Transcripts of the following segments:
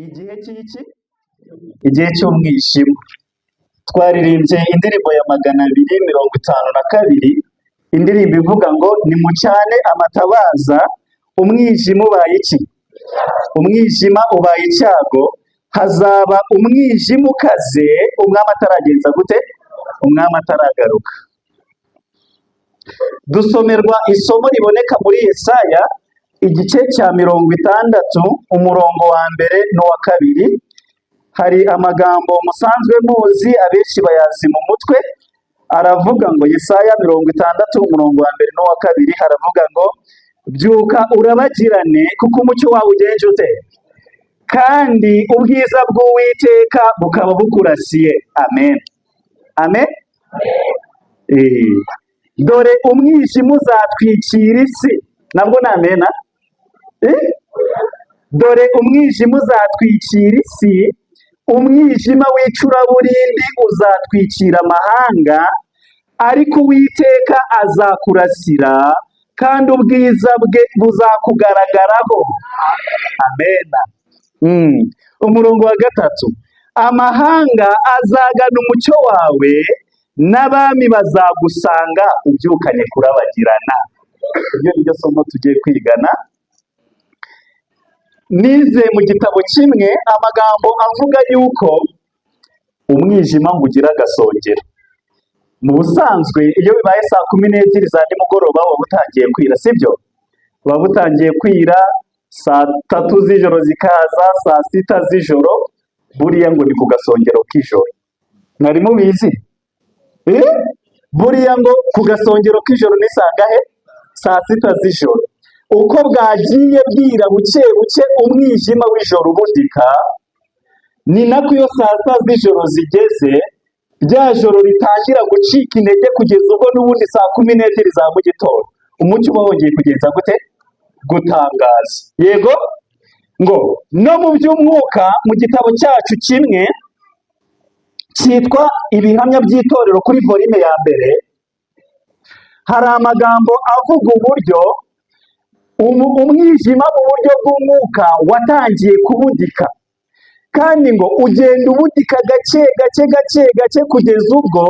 Igihe cy'iki? Igihe cy'umwijima. Twaririmbye indirimbo ya 252, indirimbo ivuga ngo nimucane amatabaza, umwijima ubaye iki? Umwijima ubaye icyago, hazaba umwijima ukaze, umwami ataragenza gute? Umwami ataragaruka. Dusomerwa isomo riboneka muri Yesaya igice cya 60, umurongo wa mbere n'uwa kabiri. Hari amagambo musanzwe muzi, abenshi bayazi mu mutwe. Aravuga ngo, Yesaya 60, umurongo wa mbere n'uwa kabiri, haravuga ngo: "Byuka urabagirane, kuko umucyo wawe ugenje ute? Kandi ubwiza bw'Uwiteka bukaba bukurasiye." Amen, amen. Dore umwijima uzatwikira isi. Nabwo ni amena. Dore umwijima uzatwikira isi, umwijima w'icuraburindi uzatwikira amahanga, ariko Uwiteka azakurasira, kandi ubwiza bwe buzakugaragaraho. Amena. Umurongo wa gatatu: "Amahanga azagana umucyo wawe, n'abami bazagusanga ubyukanye kurabagirana." Iryo ni ryo somo tugiye kwigana. Nize mu gitabo kimwe amagambo avuga yuko umwijima ngo ugira agasongero. Mu busanzwe iyo bibaye saa 12 za nimugoroba buba butangiye kwira, sibyo? Buba butangiye kwira, saa 3 z'ijoro zikaza, saa 6 z'ijoro, buriya ngo ni ku gasongero k'ijoro. Mwari mubizi? Eh? Buriya ngo ku gasongero k'ijoro ni sangahe? Saa 6 z'ijoro. Uko bwagiye bwira buke buke, umwijima w'ijoro ubudika, ni nako iyo saa 6 z'ijoro zigeze, rya joro ritangira gucika intege, kugeza ubwo n'ubundi saa 12 za mu gitondo umucyo uba wongeye kugenza gute? Gutangaza. Yego, ngo no mu by'umwuka, mu gitabo cyacu kimwe cyitwa Ibihamya by'Itorero, kuri volume ya mbere, hari amagambo avuga uburyo umwijima mu buryo bw'umwuka watangiye kubudika, kandi ngo ugenda ubudika gake gake gake gake, kugeza ubwo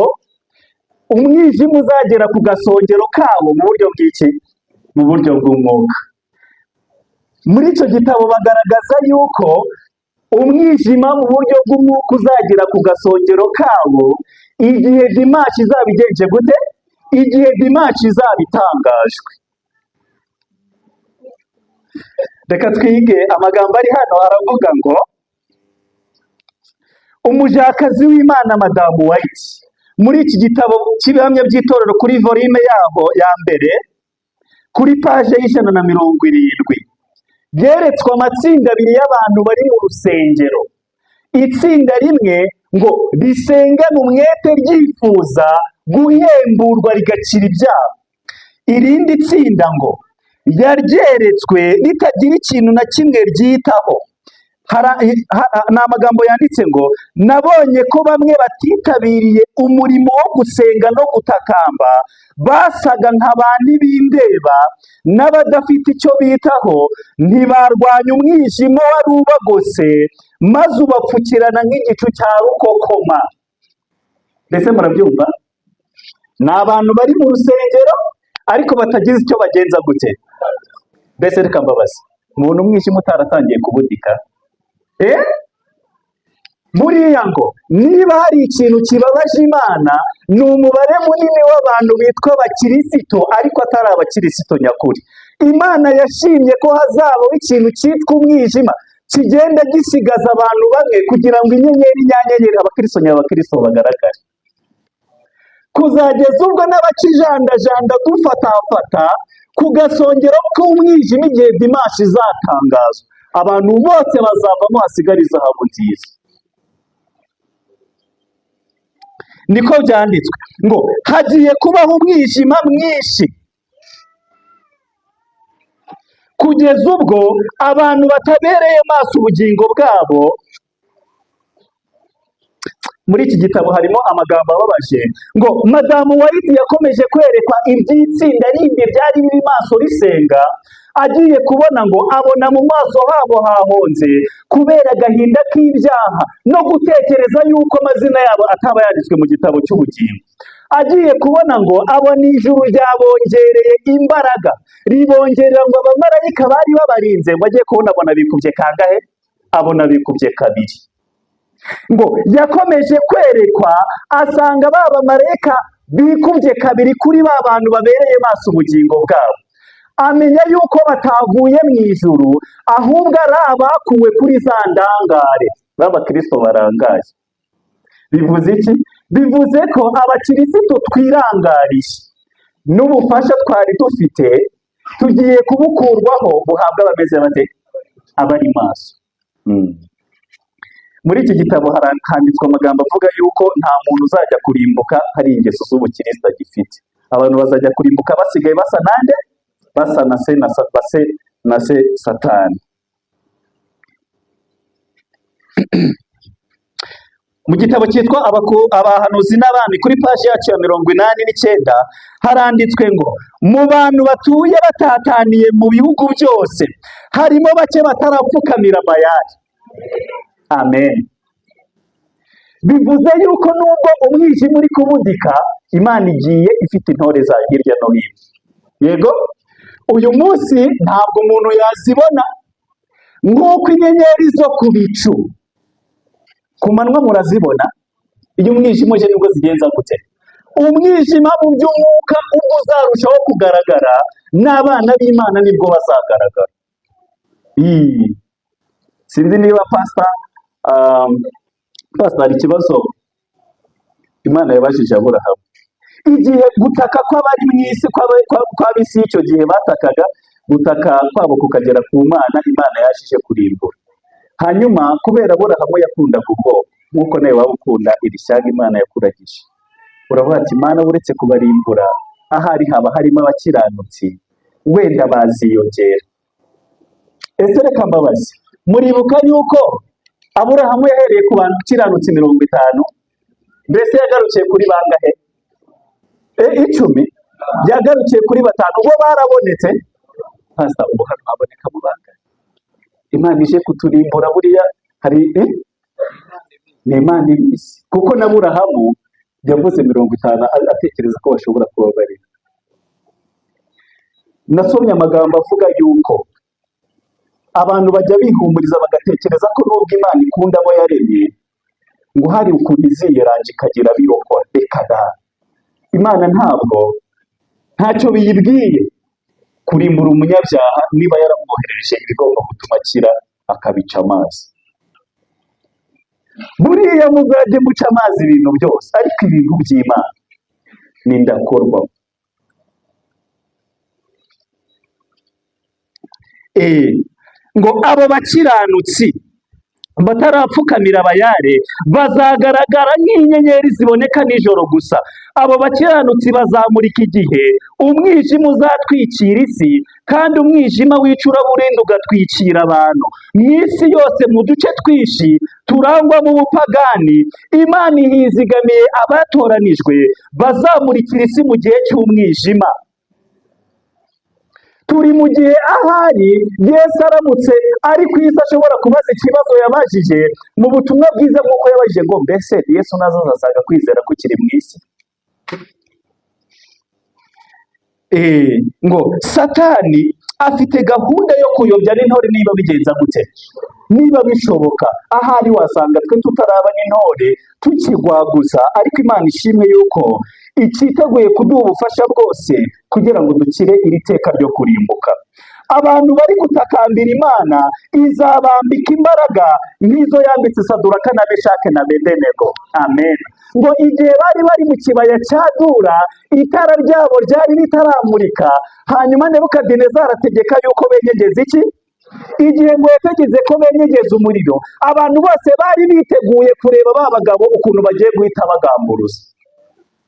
umwijima uzagera ku gasongero kawo mu buryo bw'iki? Mu buryo bw'umwuka. Muri icyo gitabo bagaragaza yuko umwijima mu buryo bw'umwuka uzagera ku gasongero kawo igihe dimanche izaba igenje gute? Igihe dimanche izaba itangajwe. Reka twige amagambo ari hano. Aravuga ngo umujakazi w'Imana Madamu White, muri iki gitabo cy'Ibihamya by'Itorero, kuri volume yaho ya mbere, kuri page y'170, yeretswe amatsinda abiri y'abantu bari mu rusengero. Itsinda rimwe ngo risengane umwete, ryifuza guhemburwa rigakira ibyaha. Irindi tsinda ngo yaryeretswe ritagira ikintu na kimwe ryitaho. Ni amagambo yanditse ngo: "Nabonye ko bamwe batitabiriye umurimo wo gusenga no gutakamba basaga nka ba ntibindeba n'abadafite icyo bitaho. Ntibarwanya umwijima wari ubagose, maze ubapfukirana nk'igicu cya rukokoma." Mbese murabyumva? Ni abantu bari mu rusengero ariko batagize icyo bagenza gute? Mbese reka mbabaze, umuntu umwijima utaratangiye kubudika? Eh? Buriya ngo niba hari ikintu kibabaje Imana, ni umubare munini w'abantu bitwa abakirisito ariko atari abakirisito nyakuri. Imana yashimye ko hazabaho ikintu cyitwa umwijima kigenda gisigaza abantu bamwe, kugira ngo inyenyeri nyanyenyeri, abakirisito nyabakirisito bagaragare, kuzageza ubwo n'abakijandajanda dufatafata ku gasongero k'umwijima. Igihe dimanche izatangazwa, abantu bose bazavamo, hasigara izahabu nziza. Niko byanditswe ngo hagiye kubaho umwijima mwinshi, kugeza ubwo abantu batabereye maso ubugingo bwabo. Muri iki gitabo harimo amagambo ababaje, ngo Madamu White yakomeje kwerekwa iby'itsinda rindi ryari riri maso risenga. Agiye kubona ngo abona mu maso habo hahonze kubera agahinda k'ibyaha no gutekereza yuko amazina yabo ataba yanditswe mu gitabo cy'ubugingo. Agiye kubona ngo abona ijuru ryabongereye imbaraga, ribongerera ngo abamarayika bari babarinze. Ngo agiye kubona abona bikubye kangahe? Abona bikubye kabiri. Ngo yakomeje kwerekwa asanga ba bamarayika bikubye kabiri kuri ba bantu babereye maso ubugingo bwabo. Amenya yuko batavuye mu ijuru, ahubwo ari abakuwe kuri za ndangare b'abakristo barangaye. Bivuze iki? Bivuze ko abakirisitu twirangariye n'ubufasha twari dufite tugiye kubukurwaho, buhabwa abameze bate? Abari maso. Muri iki gitabo handitswe amagambo avuga yuko nta muntu uzajya kurimbuka hari ingeso z'ubukristo agifite. Abantu bazajya kurimbuka basigaye basa nande? Basa na se na base na se Satani. Mu gitabo cyitwa Abahanuzi n'Abami, kuri paji yacu ya 89, haranditswe ngo mu bantu batuye batataniye mu bihugu byose harimo bake batarapfukamira Bayali. Amen. Bivuze yuko nubwo umwijima uri kubudika, Imana igiye ifite intore zayo hirya no hino. Yego, uyu munsi ntabwo umuntu yazibona nk'uko inyenyeri zo ku bicu ku manywa murazibona. Iyo umwijima uje nibwo zigenza gute? Umwijima mu by'umwuka ubwo uzarushaho kugaragara, n'abana b'Imana nibwo bazagaragara. Ii. Sinzi niba pastor, hari ikibazo Imana yabajije Aburahamu igihe gutaka kw'abari mu isi, kw'ab'isi y'icyo gihe batakaga, gutaka kwabo kukagera ku Mana. Imana yaje kurimbura. Hanyuma kubera Aburahamu yakundaga ubwoko nk'uko nawe waba ukunda iri shyanga Imana yakuragije, uravuga ati: "Imana, uretse kubarimbura, ahari haba harimo abakiranutsi, wenda baziyongera." Ese reka mbabaze, muribuka yuko Aburahamu yahereye ku bakiranutsi 50? Mbese yagarukiye kuri bangahe? 10? Yagarukiye kuri batanu, bo barabonetse. Pastor, ubu hano habonekamo bangahe? Imana ije kuturimbura buriya hari ni Imana ibizi, kuko na Aburahamu yavuze 50 atekereza ko bashobora kuba bari. Nasomye amagambo avuga yuko abantu bajya bihumuriza bagatekereza ko nubwo Imana ikunda abo yaremye, ngo hari ukuntu iziyeranja ikagira birokora. Reka da! Imana ntabwo ntacyo biyibwiye kurimbura umunyabyaha niba yaramwoherereje ibigomba gutuma akira akabica amazi. Buriya muzajye muca amazi ibintu byose, ariko ibintu by'Imana ni ndakorwamo. Ngo abo bakiranutsi batarapfukamira Bayale bazagaragara nk'inyenyeri ziboneka nijoro gusa. Abo bakiranutsi bazamurika igihe umwijima uzatwikira isi, kandi umwijima w'icuraburindi ugatwikira abantu mu isi yose mu duce twinshi turangwamo ubupagani. Imana ihizigamiye abatoranijwe bazamurikira isi mu gihe cy'umwijima. Turi mu gihe ahari Yesu aramutse ari ku isi ashobora kubaza ikibazo yabajije mu butumwa bwiza, nk'uko yabajije ngo: "Mbese Yesu naza azasanga kwizera kukiri mu isi?" Ngo Satani afite gahunda yo kuyobya n'intore niba bigenza gute, niba bishoboka. Ahari wasanga twe tutaraba n'intore, tukigwaguza, ariko Imana ishimwe yuko ikiteguye kuduha ubufasha bwose kugira ngo dukire iri teka ryo kurimbuka. Abantu bari gutakambira Imana, izabambika imbaraga nk'izo yambitse Saduraka na Meshake na Bedenego. Amen. Ngo igihe bari bari mu kibaya cya Dura, itara ryabo ryari ritaramurika. Hanyuma Nebukadinezari ategeka yuko benyegeza iki? Igihe ngo yategetse ko benyegeza umuriro, abantu bose bari biteguye kureba ba bagabo ukuntu bagiye guhita bagamburuza,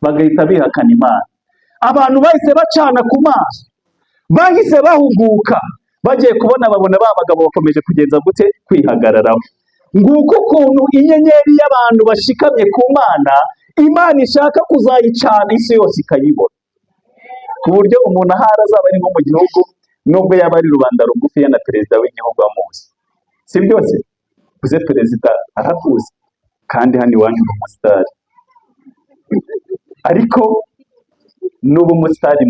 bagahita bihakana Imana. Abantu bahise bacana ku maso, bahise bahuguka. Bagiye kubona babona ba bagabo bakomeje kugenza gute? Kwihagararaho. Nguko ukuntu inyenyeri y'abantu bashikamye ku Mana, Imana ishaka kuzayicana isi yose ikayibona, ku buryo umuntu ahari azaba ari nko mu gihugu, nubwo yaba ari rubanda rugufiya, na perezida w'igihugu amuzi. Si byose uze, perezida arakuzi, kandi hano iwanyu uri umusitari, ariko nuba umusitari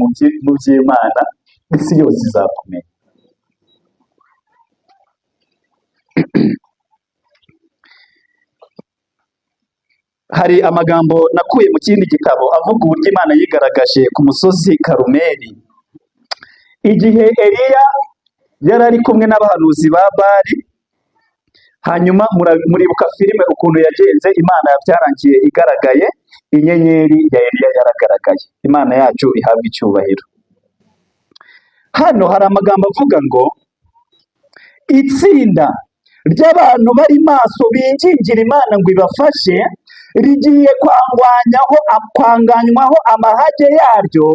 mu by'Imana, isi yose izakumenya. Hari amagambo nakuye mu kindi gitabo avuga uburyo Imana yigaragaje ku musozi Karumeli igihe Eliya yari ari kumwe n'abahanuzi ba Bali. Hanyuma muribuka filime ukuntu yagenze, Imana byarangiye igaragaye, inyenyeri ya Eliya yaragaragaye. Imana yacu ihabwa icyubahiro. Hano hari amagambo avuga ngo itsinda ry'abantu bari maso bingingira Imana ngo ibafashe rigiye kwanganywaho amahage yaryo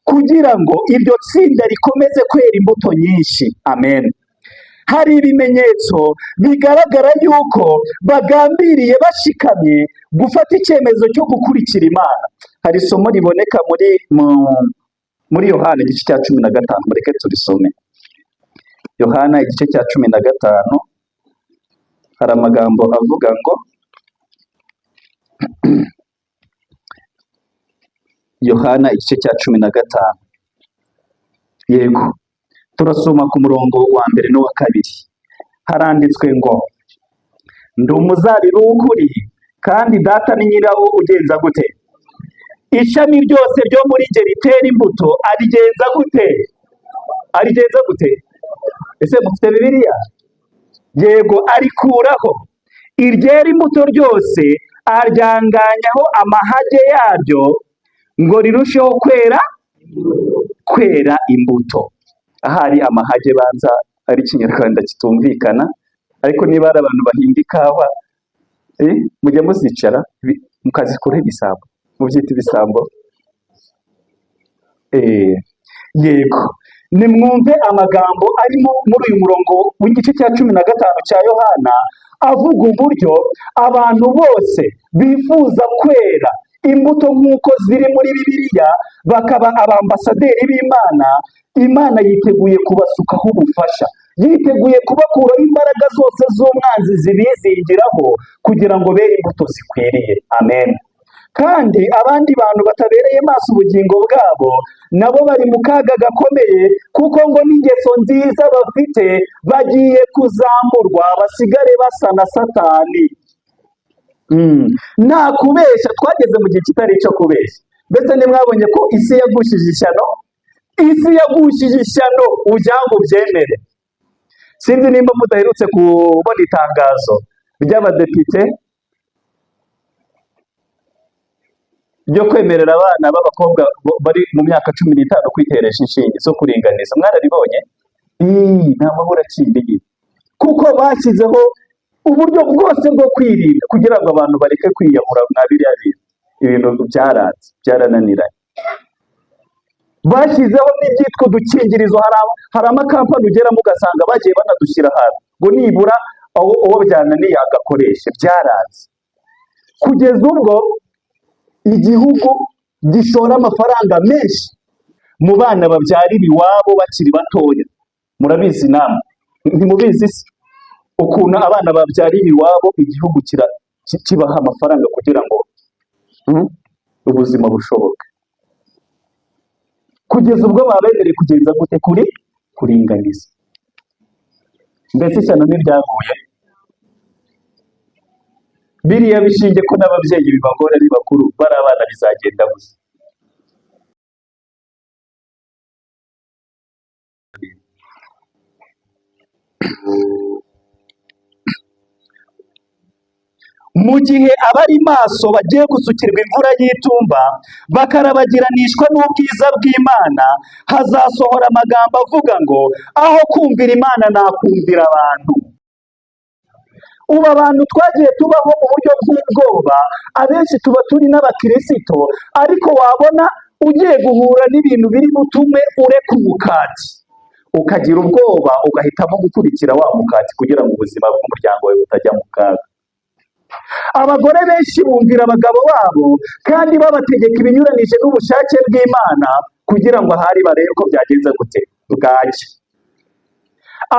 kugira ngo iryo tsinda rikomeze kwera imbuto nyinshi. Amen. Hari ibimenyetso bigaragara yuko bagambiriye bashikamye gufata icyemezo cyo gukurikira Imana. Hari isomo riboneka muri Yohana igice cya 15, mureke turisome. Yohana igice cya 15, hari amagambo avuga ngo Yohana igice cya 15. Yego, turasoma ku murongo wa mbere n'uwa kabiri. Haranditswe ngo ndi umuzabibu w'ukuri, kandi Data ni nyirawo ugenza gute? Ishami ryose ryo muri jye ritera imbuto arigenza gute? Arigenza gute? Ese mufite Bibiliya? Yego, arikuraho. Iryera imbuto ryose aryanganyaho amahage yaryo ngo rirusheho kwera imbuto. Ahari amahage banza ari ikinyarwanda kitumvikana, ariko niba ari abantu bahinga ikawa, mujya muzicara mukazikuraho ibisambo, mubyita ibisambo. Yego, nimwumve amagambo arimo muri uyu murongo w'igice cya 15 cya Yohana, avuga uburyo abantu bose bifuza kwera imbuto nk'uko ziri muri Bibiliya, bakaba abambasaderi b'Imana. Imana yiteguye kubasukaho ubufasha, yiteguye kubakuraho imbaraga zose z'umwanzi zibizingiraho kugira ngo bere imbuto zikwiriye. Amen. Kandi abandi bantu batabereye maso ubugingo bwabo nabo bari mu kaga gakomeye, kuko ngo n'ingeso nziza bafite bagiye kuzamurwa basigare basa na Satani. Nta kubeshya, twageze mu gihe kitari icyo kubeshya. Mbese ntimwabonye ko isi yagushije ishyano? Isi yagushije ishyano, ujya ngo ubyemere. Sinzi nimba mudaherutse kubona itangazo ry'abadepite ryo kwemerera abana b'abakobwa bari mu myaka 15 kwiteresha inshinge zo kuringaniza. Mwararibonye? Nta mabura akindi, kuko bashyizeho uburyo bwose bwo kwirinda kugira ngo abantu bareke kwiyahura mwa biriya bintu. Ibintu byaranze, byarananiranye. Bashyizeho n'ibyitwa udukingirizo. Hari amakampani ugeramo ugasanga bagiye banadushyira ahantu ngo nibura uwo byananiye agakoreshe. Byaranze kugeza ubwo igihugu gishora amafaranga menshi mu bana babyarira iwabo bakiri batoya. Murabizi namwe, ntimubizi se ukuntu abana babyarira iwabo igihugu kibaha amafaranga kugira ngo ubuzima bushoboke, kugeza ubwo babemereye kugenza gute kuri kuringaniza. Mbese ishyano ntiryaguye? Biriya bishinge ko n'ababyeyi bibagora ari bakuru, bari abana bizagenda gusa. Mu gihe abari maso bagiye gusukirwa imvura y'itumba bakarabagiranishwa n'ubwiza bw'Imana, hazasohora amagambo avuga ngo aho kumvira Imana nakumvira abantu. Ubu abantu twagiye tubaho mu buryo bw'ubwoba, abenshi tuba turi n'abakirisito, ariko wabona ugiye guhura n'ibintu biri butume ureka umukati, Ukagira ubwoba, ugahitamo gukurikira wa mukati kugira ngo ubuzima bw'umuryango wawe butajya mu kaga. Abagore benshi bumvira abagabo babo kandi babategeka ibinyuranije n'ubushake bw'Imana, kugira ngo ahari barebe ko byagenze gute bwacya.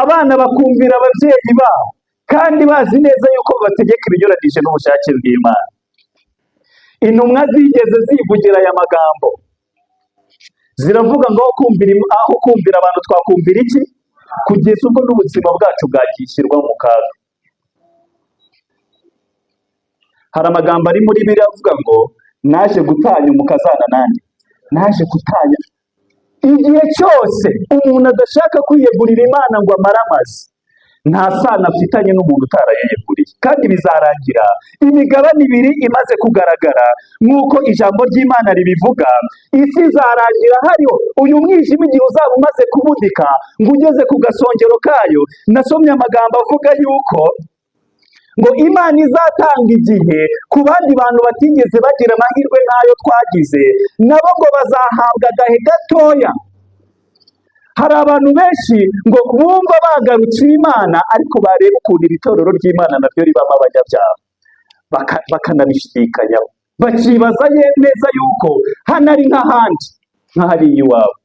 Abana bakumvira ababyeyi babo kandi bazi neza yuko babategeka ibinyuranije n'ubushake bw'Imana. Intumwa zigeze zivugira aya magambo, ziravuga ngo aho kumvira abantu twakumvira iki? Kugeza ubwo n'ubuzima bwacu bwagishyirwa mu kaga. Hari amagambo ari muri Bibiliya avuga ngo naje gutanya umukazana nanjye, naje gutanya. Igihe cyose umuntu adashaka kwiyegurira Imana ngo amare amazi, nta sano afitanye n'umuntu utarayiyeguriye, kandi bizarangira imigabane ibiri imaze kugaragara nk'uko ijambo ry'Imana ribivuga. Isi izarangira hariho uyu mwijima, igihe uzaba umaze kubudika ngo ugeze ku gasongero kayo. Nasomye amagambo avuga yuko ngo Imana izatanga igihe ku bandi bantu batigeze bagira amahirwe nk'ayo twagize, nabo ngo bazahabwa agahe gatoya. Hari abantu benshi ngo bumva bagarukiye Imana, ariko bareba ukuntu iri torero ry'Imana naryo ribamo abanyabyaha, bakanabishidikanyaho, bakibaza neza yuko hano ari nk'ahandi, nk'ahariya iwawe.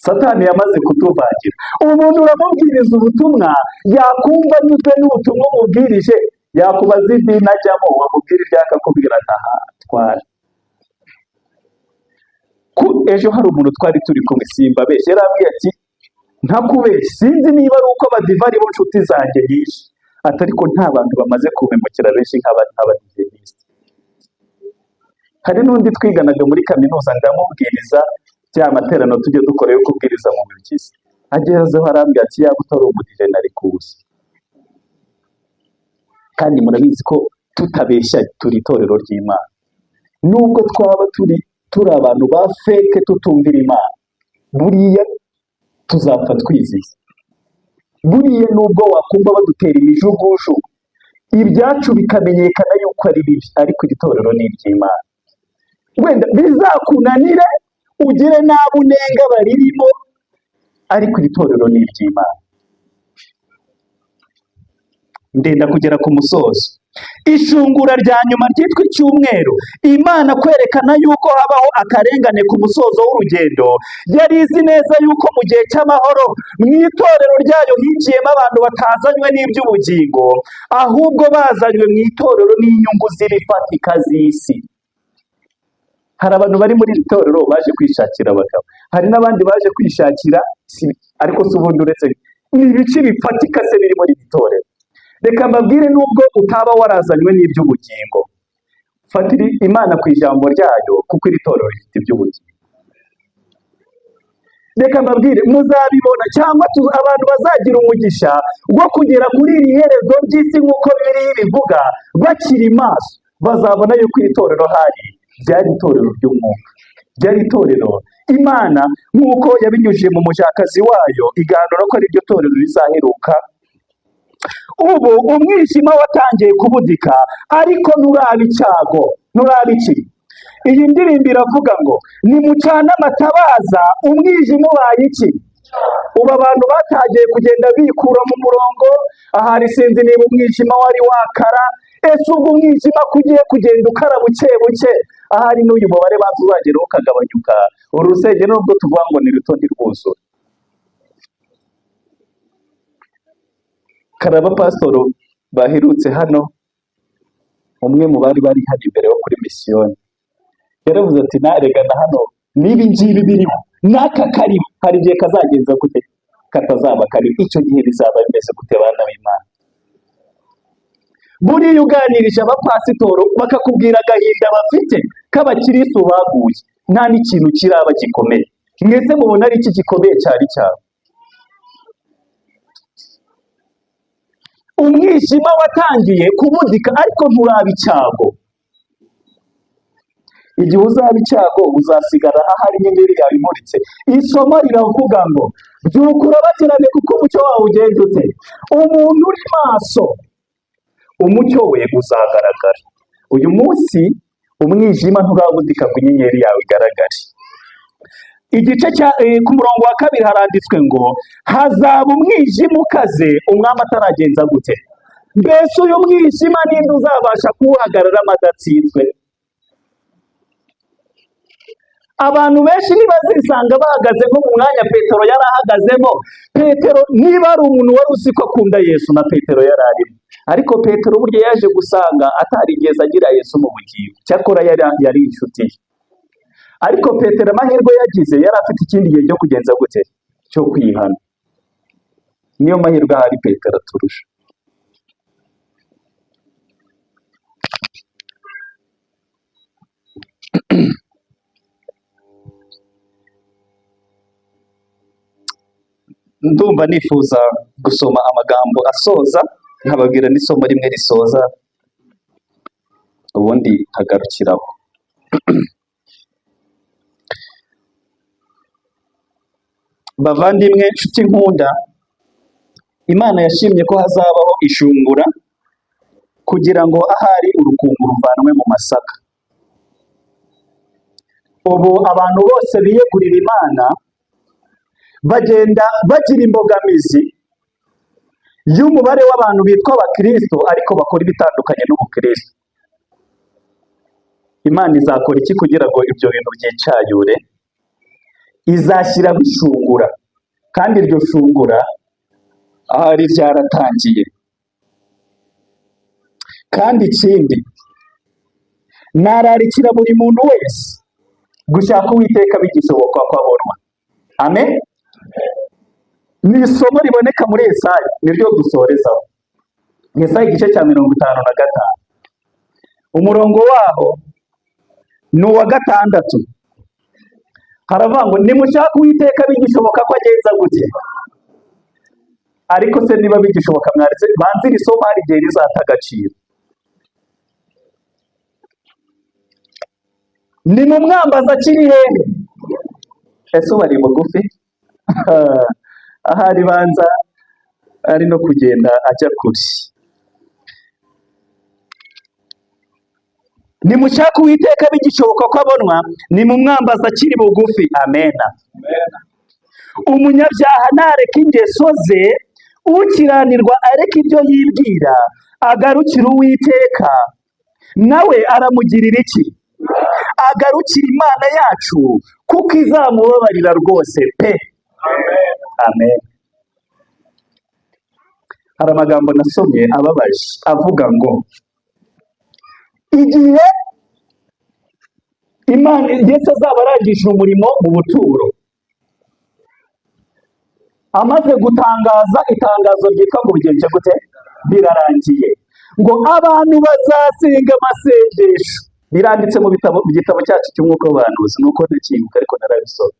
Satani yamaze kutuvangira. Umuntu uramubwiriza ubutumwa, yakumva anyuzwe n'ubutumwa umubwirije, yakubaza idini ajyamo, wamubwira ibyo akakubwira ati aha twara. Ejo hari umuntu twari turi kumwe, simbabeshye, yarambwiye ati ntakubeshye, sinzi niba ari uko abadive ari bo nshuti zanjye nyinshi, ati ariko nta bantu bamaze kumpemukira benshi nk'abadiventisite. Hari n'undi twiganaga muri kaminuza, ndamubwiriza bya materaniro tujya dukora yo kubwiriza mu mibyizi, agezeho arambwira ati yaba utari umudive nari kuza. Kandi murabizi ko tutabeshya turi itorero ry'Imana, nubwo twaba turi abantu ba fake tutumvira Imana, buriya tuzapfa twizize. Buriya nubwo wakumva badutera imijugujugu, ibyacu bikamenyekana yuko ari bibi, ariko iri torero ni iry'Imana. Wenda bizakunanire ugire n'abo unenga baririmo, ariko iri torero ni iry'Imana. Ndenda kugera ku musozo. Ishungura rya nyuma ryitwa icyumweru, Imana kwerekana yuko habaho akarengane ku musozo w'urugendo. Yari izi neza yuko mu gihe cy'amahoro mu itorero ryayo hinjiyemo abantu batazanywe n'iby'ubugingo, ahubwo bazanywe mu itorero n'inyungu z'ibifatika z'isi. Hari abantu bari muri iri torero baje kwishakira abagabo, hari n'abandi baje kwishakira si, ariko si ubundi uretse ni ibice bifatika se biri muri iri torero? Reka mbabwire, nubwo utaba warazanywe n'iby'ubugingo, fatira Imana ku ijambo ryayo, kuko iri torero rifite iby'ubugingo. Reka mbabwire, muzabibona cyangwa abantu bazagira umugisha wo kugera kuri iri herezo ry'isi nk'uko Bibiliya ibivuga, bakiri maso, bazabona yuko iri torero hari ryari itorero ry'umwuka, ryari itorero Imana nk'uko yabinyujije mu mujakazi wayo iganura ko ari ryo torero rizaheruka. Ubu umwijima watangiye kubudika, ariko nturaba icyago, nturaba iki. Iyi ndirimbo iravuga ngo nimucane amatabaza, umwijima ubaye iki? Ubu abantu batangiye kugenda bikura mu murongo, ahari sinzi niba umwijima wari wakara. Ese ubwo umwijima ko ugiye kugenda ukara buke buke, ahari n'uyu mubare banza uzageraho ukagabanyuka? Uru rusengero nubwo tuvuga ngo ni ruto ntirwuzura. Hari abapasitoro baherutse hano, umwe mu bari bari hano imbere wo kuri misiyoni yaravuze ati narega na hano niba ngibi biriho n'aka kariho, hari igihe kazagenza gute katazaba kariho. Icyo gihe bizaba bimeze gute bana b'Imana? Buriya uganirije abapasitoro bakakubwira agahinda bafite k'abakiristu baguye, nta n'ikintu kiraba gikomeye. Mwese mubona ari iki gikomeye cyari cyabo? Umwijima watangiye kubudika, ariko nturaba icyago. Igihe uzaba icyago uzasigara ahari inyenyeri yawe imuritse. Isomo riravuga ngo byuka urabagirane kuko umucyo wawe ugenza ute? Umuntu uri maso umucyo we uzagaragara. Uyu munsi umwijima nturabudika ngo inyenyeri yawe igaragare. Igice cya ku murongo wa 2 haranditswe ngo hazaba umwijima ukaze umwami ataragenza gute? Mbese uyu mwijima ninde uzabasha kuwuhagararamo adatsinzwe? Abantu benshi ntibazisanga bahagaze nko mu mwanya Petero yari ahagazemo. Petero niba ari umuntu wari uzi ko akunda Yesu, na Petero yari arimo. Ariko Petero burya yaje gusanga atarigeze agira Yesu mu bugingo, cyakora yari inshuti ye. Ariko Petero amahirwe yagize, yari afite ikindi gihe cyo kugenza gute? Cyo kwihana. Niyo mahirwe ahari Petero aturusha. Ndumva nifuza gusoma amagambo asoza, nkababwira n'isomo rimwe risoza, ubundi nkagarukiraho. Bavandimwe, nshuti nkunda, Imana yashimye ko hazabaho ishungura kugira ngo ahari urukungu ruvanwe mu masaka. Ubu abantu bose biyegurira Imana bagenda bagira imbogamizi y'umubare w'abantu bitwa abakristo ariko bakora ibitandukanye n'ubukristo. Imana izakora iki kugira ngo ibyo bintu byicayure? Izashyiraho ishungura, kandi iryo shungura ahari ryaratangiye. Kandi ikindi, nararikira buri muntu wese gushaka Uwiteka bigishoboka ko abonwa. Amen. Ni isomo riboneka muri Yesaya, niryo dusorezaho. Yesaya igice cya 55, umurongo waho ni uwa 6. Haravuga ngo nimushake Uwiteka bigishoboka ko agenza gute? Ariko se niba bigishoboka mwaretse banze iri somo, hari igihe rizata agaciro. Ni mu mwambaza akiri hehe? Ese ubu ari bugufi? Ahari banza ari no kugenda ajya kure. Nimushake Uwiteka bigishoboka ko abonwa, nimumwambaza akiri bugufi. Amena. Umunyabyaha nareka ingeso ze, ukiranirwa areka ibyo yibwira, agarukira Uwiteka, nawe aramugirira iki? Agarukira Imana yacu, kuko izamubabarira rwose pe. Amen. Hari amagambo nasomye ababaje avuga ngo igihe Imana Yesu azaba arangije umurimo mu buturo, amaze gutangaza itangazo ryitwa ngo bigenje gute? Birarangiye. Ngo abantu bazasenga amasengesho. Biranditse mu bitabo, mu gitabo cyacu cy'umwuka w'ubuhanuzi, nuko ntakibuka ariko narabisoma.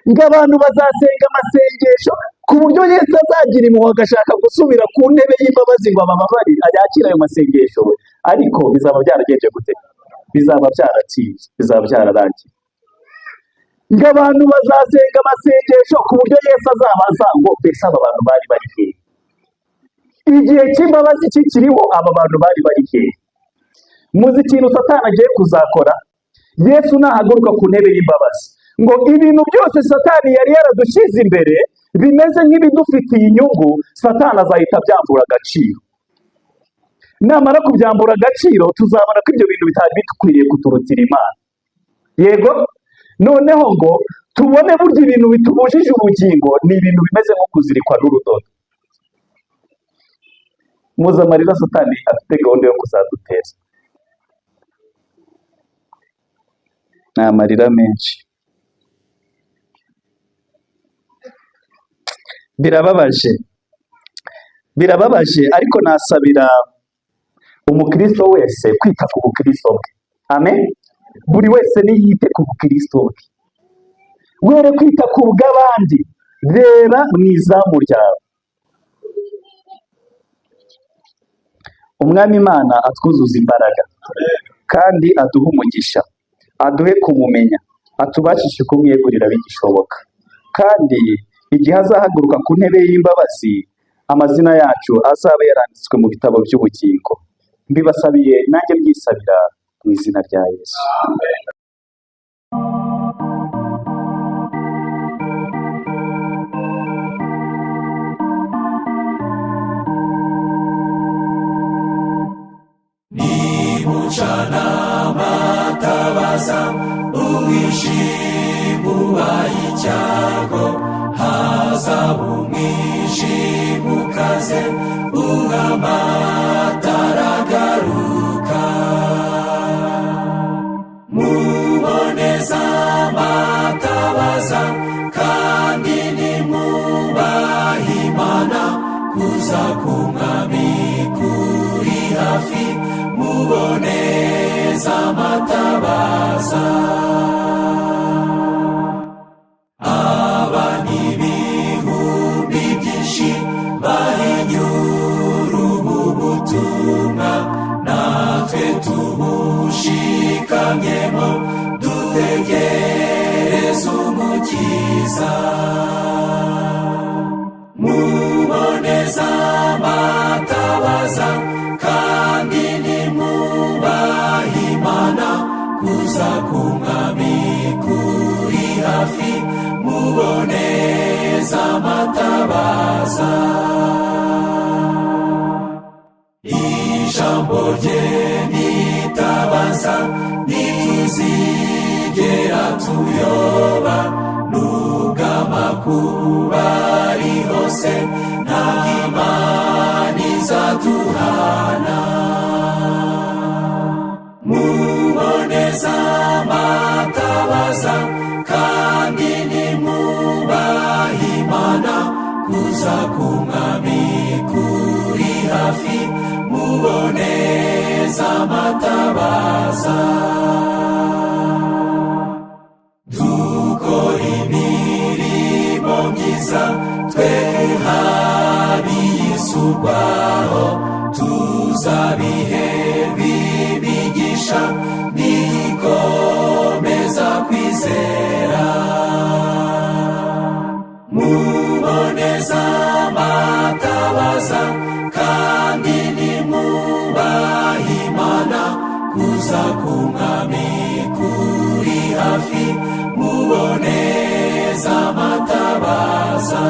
Ngo abantu bazasenga amasengesho ku buryo Yesu azagira impuhwe agashaka gusubira ku ntebe y'imbabazi ngo abababarire, yakire ayo masengesho, ariko bizaba byaragenje gute? Bizaba byaratsinze, bizaba byararangiye. Ngo abantu bazasenga amasengesho ku buryo Yesu azabaza ngo mbese aba bantu bari bari hehe? Igihe cy'imbabazi kikiriho, aba bantu bari bari hehe? Muzi ikintu Satani agiye kuzakora? Yesu nahaguruka ku ntebe y'imbabazi, ngo ibintu byose Satani yari yaradushyize imbere bimeze nk'ibidufitiye inyungu, Satani azahita abyambura agaciro. Namara kubyambura agaciro, tuzabona ko ibyo bintu bitari bikwiriye kuturutira Imana. Yego, noneho ngo tubone burya ibintu bitubujije ubugingo ni ibintu bimeze nko kuzirikwa n'urudodo. Muzi amarira Satani afite gahunda yo kuzaduteza. Ni amarira menshi. Birababaje, birababaje, ariko nasabira umukristo wese kwita ku bukristo bwe. Amen. Buri wese niyite ku bukristo bwe, were kwita ku bw'abandi, reba mu izamu ryawe. Umwami Imana atwuzuza imbaraga kandi aduhe umugisha, aduhe kumumenya, atubashishe kumwiyegurira bigishoboka. Kandi igihe azahaguruka ku ntebe y'imbabazi, amazina yacu azaba yaranditswe mu bitabo by'ubugingo. Mbibasabiye nanjye mbyisabira mu izina rya Yesu. Nimucana amatabaza, umwijima ubaye icyago, hazaba umwijima ukaze, umwami ataragaruka. Muboneza amatabaza, kandi nimwubaha Imana, kuza k'Umwami kuri hafi. Muboneza amatabaza. Aba ni ibihumbi byinshi bahinyura ubu butumwa, natwe tubushikamyemo, dutegereze Umukiza. Muboneza amatabaza, kandi nimwubaha Imana, kuza k'Umwami kuri hafi. Muboneza amatabaza. Ijambo rye nitabaza, ntituzigera tuyoba. Nubwo amakuba ari hose, ntabwo Imana izaduhana. Muboneza amatabaza, kandi nimwubaha Imana, kuza k'Umwami kuri hafi. Muboneza amatabaza. Dukora imirimo myiza, twe habiyisugwaho, tuzabiherwa imigisha nidukomeza kwizera. Muboneza amatabaza, kandi nimwubaha Imana, kuza k'Umwami kuri hafi. Muboneza amatabaza.